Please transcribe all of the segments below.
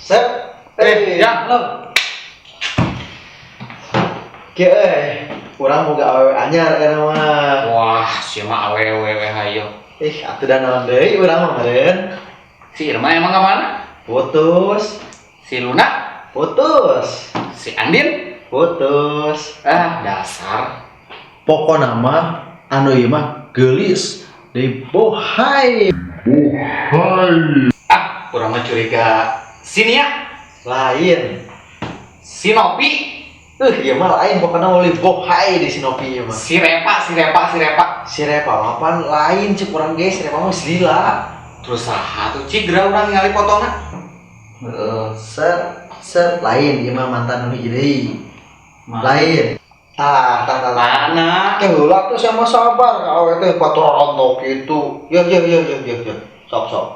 Sep. Ya, lo. Kieu euy, urang boga awewe anyar eta mah. Wah, si mah awewe we hayo. Ih, atuh da naon deui urang mah meureun. Si Irma emang ke mana? Putus, Si Luna, putus, si Andin. Putus. Ah, dasar. Pokona mah anu ieu mah geulis deui bohai. Ah, urang mah curiga. Si Nia, Lain. Si Nopi, Ieu mah lain, pokona meuli bohai di si Nopi ieu mah. Si Repa, si Repa, si Repa. Si Repa mah pan lain, cek urang ge si Repa mah geus lila. Terus saha tuh cigra urang ningali fotona? Heeh, set set lain ieu mah mantan nu hiji deui. Lain. Tah, tah, tah, tah. Mana? Teh heula tuh sama sabar ka awe teh patorontok kitu. Ya ya ya ya ya ya. Sok sok.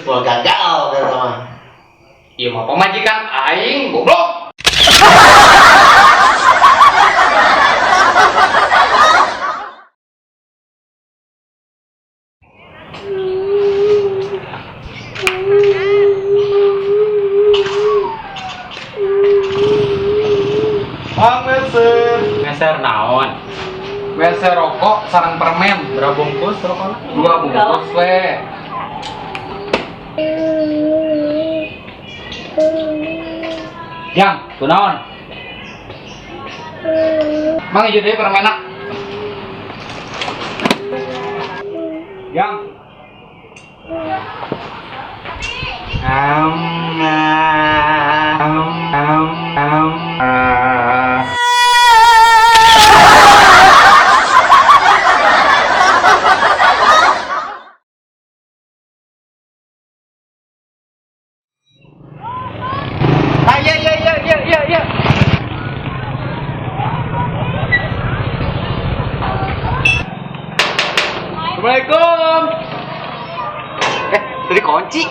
Mau gagal eta mah. Ieu mah pamajikan aing, goblok. Mang meser. Meser naon? Meser rokok sareng permen. Berapa bungkus rokokna? Dua bungkus we. Jang, kunaon? Mang ieu deui permenna. Jang. Am am am am. Ah. Ah, iya iya iya iya iya iya. Assalamualaikum. Tadi kunci.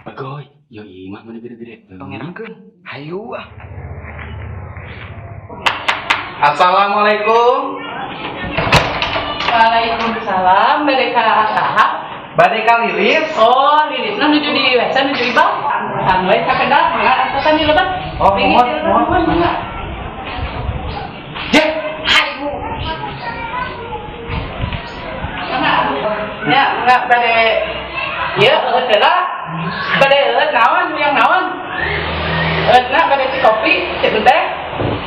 Bagoy, yo imah mana gede-gede. Pangerankeun. Hayu ah. Assalamualaikum. Waalaikumsalam, bade ka saha? Bade ka Lilis. Oh, Lilisna nuju di WC nuju ibang. San we sakedap, mangga asupan di lebet. Oh, Pingin mohon, di lebet, mohon. mohon, mangga. Je, hayu. Mangga. Ya, mangga bade ieu eueut heula. Bade eueut naon, yang naon? Eueutna bade si kopi, si teh.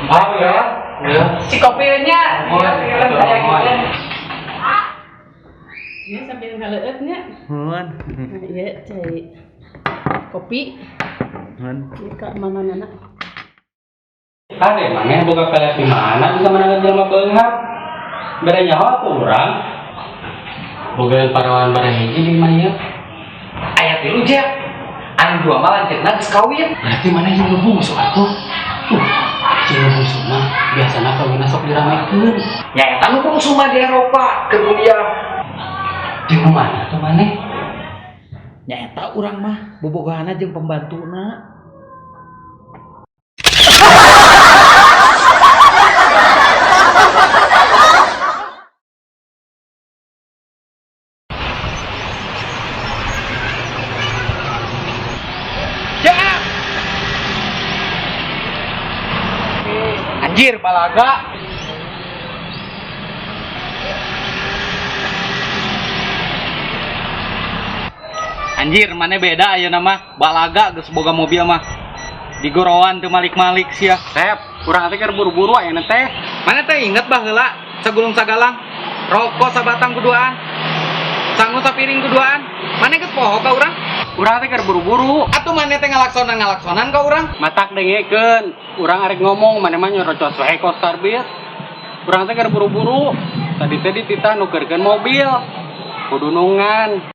Oh ya. Ya. Si kopi nya, Oh, iya, iya, saya oh. gitu. Ya sambil ngaleueut nya. Nuhun. Nah, iya, cai kopi. Nuhun. Ieu ka mana-mana. Ade maneh boga pelet di mana bisa menangan jelema beunghar? Bere nyaho atuh urang. Boga parawan bare hiji di mana ieu? Aya tilu je. Anu dua mah lanceukna geus kawin. Berarti mana yang nu bungsu atuh? Jeung nu bungsu mah biasana kawinna sok diramekeun. Nya eta nu bungsu mah di Eropa keur kuliah. Di mana tuh maneh? Nyaeta urang mah bobogohana jeung pembantuna. Ya. Anjir balaga. Anjir, mana beda ayeuna mah. Balaga geus boga mobil mah. Digorowan teu malik-malik sia. Sep, urang teh keur buru-buru ayeuna teh. Mana teh inget baheula sagulung sagalang. Rokok sabatang kuduaan. Sangu sapiring kuduaan. Mana geus poho ka urang? Urang teh keur buru-buru. Atuh mana teh ngalaksonan-ngalaksonan ka urang? Matak dengekeun, urang arek ngomong maneh mah nyorocos we kos karbit. Urang teh keur buru-buru. Tadi teh dititah nukeurkeun mobil. Kudunungan.